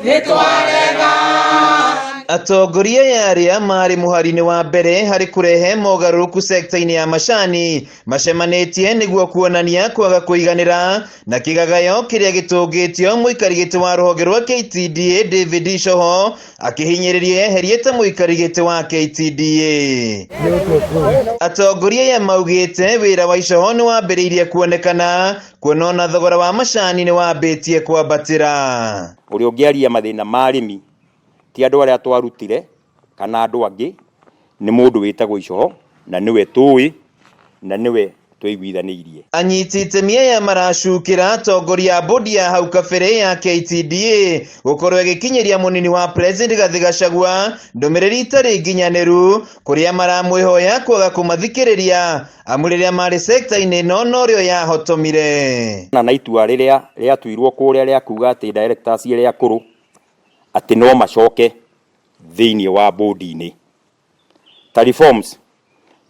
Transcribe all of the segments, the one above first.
Nĩtwarega. Atongoria aya arĩa marĩ mũhari-inĩ wa mbere harĩ kũrehe mogarũrũku sekta-inĩ ya macani macemanĩtie nĩguo kuonania kwaga kũiganĩra na kĩgagayo kĩrĩa gĩtũngĩtio mũikari gĩtĩ wa rũhonge rwa KTDA David Icoho akĩhinyĩrĩria eherie ta mũikari gĩtĩ wa KTDA. Atongoria aya maugĩte wĩra wa Icoho nĩ wambĩrĩirie kuonekana kuona ona thogora wa macani nĩ wambĩtie kwambatĩra. Ũrĩa ũngĩaria mathĩna ma arĩmi ti andũ arĩa twarutire kana andũ angĩ, nĩ mũndũ wĩtagwo Icoho na nĩwe tũĩ na nĩwe tũiguithanĩirie. Anyiti itemi aya maracukĩra atongoria a bodi ya hau kabere ya KTDA gũkorwo ĩgĩkinyĩria mũnini wa President Rigathĩ Gachagua ndũmĩrĩri itarĩ nginyanĩru kũrĩa maramwĩhoya kwaga kũmathikĩrĩria amu rĩrĩa marĩ sekta-inĩ ĩno norĩo yahotomire. Na itua rĩrĩa rĩatuirwo kũrĩa rĩa kuga atĩ directors arĩa akũrũ atĩ no macoke thĩinĩ wa bodi-inĩ ta reforms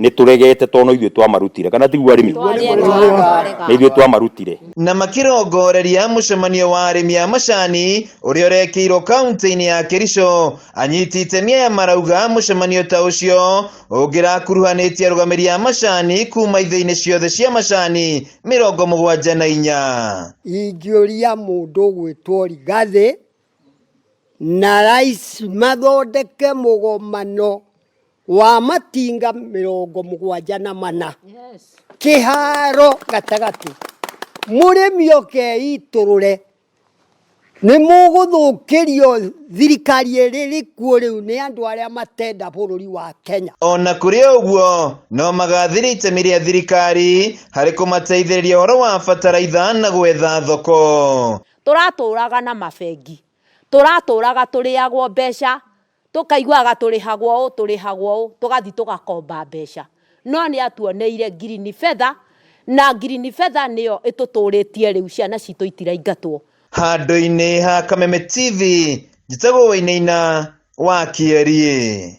nĩ tũregete tondũ no ithuĩ twamarutire kana tiguo arĩmi? Nĩ ithuĩ twamarutire. Na makĩrongoreria mũcemanio wa arĩmi a macani ũrĩa ũrekĩirwo kaunti-inĩ ya Kericho, anyiti itemi aya marauga mũcemanio ta ũcio ũngĩrakuruhanĩtie arũgamĩri a macani kuma ithĩinĩ ciothe cia macani 74. Ingĩũria mũndũ ũgwĩtwo Rigathĩ na rais mathondeke mũgomano wa matinga 74 kĩharo gatagatĩ, mũrĩmi oke eitũrũre, nĩ mũgũthũkĩrio thirikari ĩrĩa ĩrĩ kuo rĩu nĩ andũ arĩa matenda bũrũri wa Kenya. Ona kũrĩ ũguo, no magathĩrĩria itemi rĩa thirikari harĩ kũmateithĩrĩria ũhoro wa bataraitha na gwetha thoko. Tũratũraga na mabengi, tũratũraga tũrĩagwo mbeca, tũkaiguaga tũrĩhagwo ũũ, tũrĩhagwo ũũ, tũgathiĩ tũgakomba mbeca. No nĩ atuoneire ngirini betha, na ngirini betha nĩyo ĩtũtũrĩtie rĩu, ciana citũ itiraingatwo. Handũ-inĩ ha Kameme TV, njĩtagwo Wainaina wa Kĩeriĩ.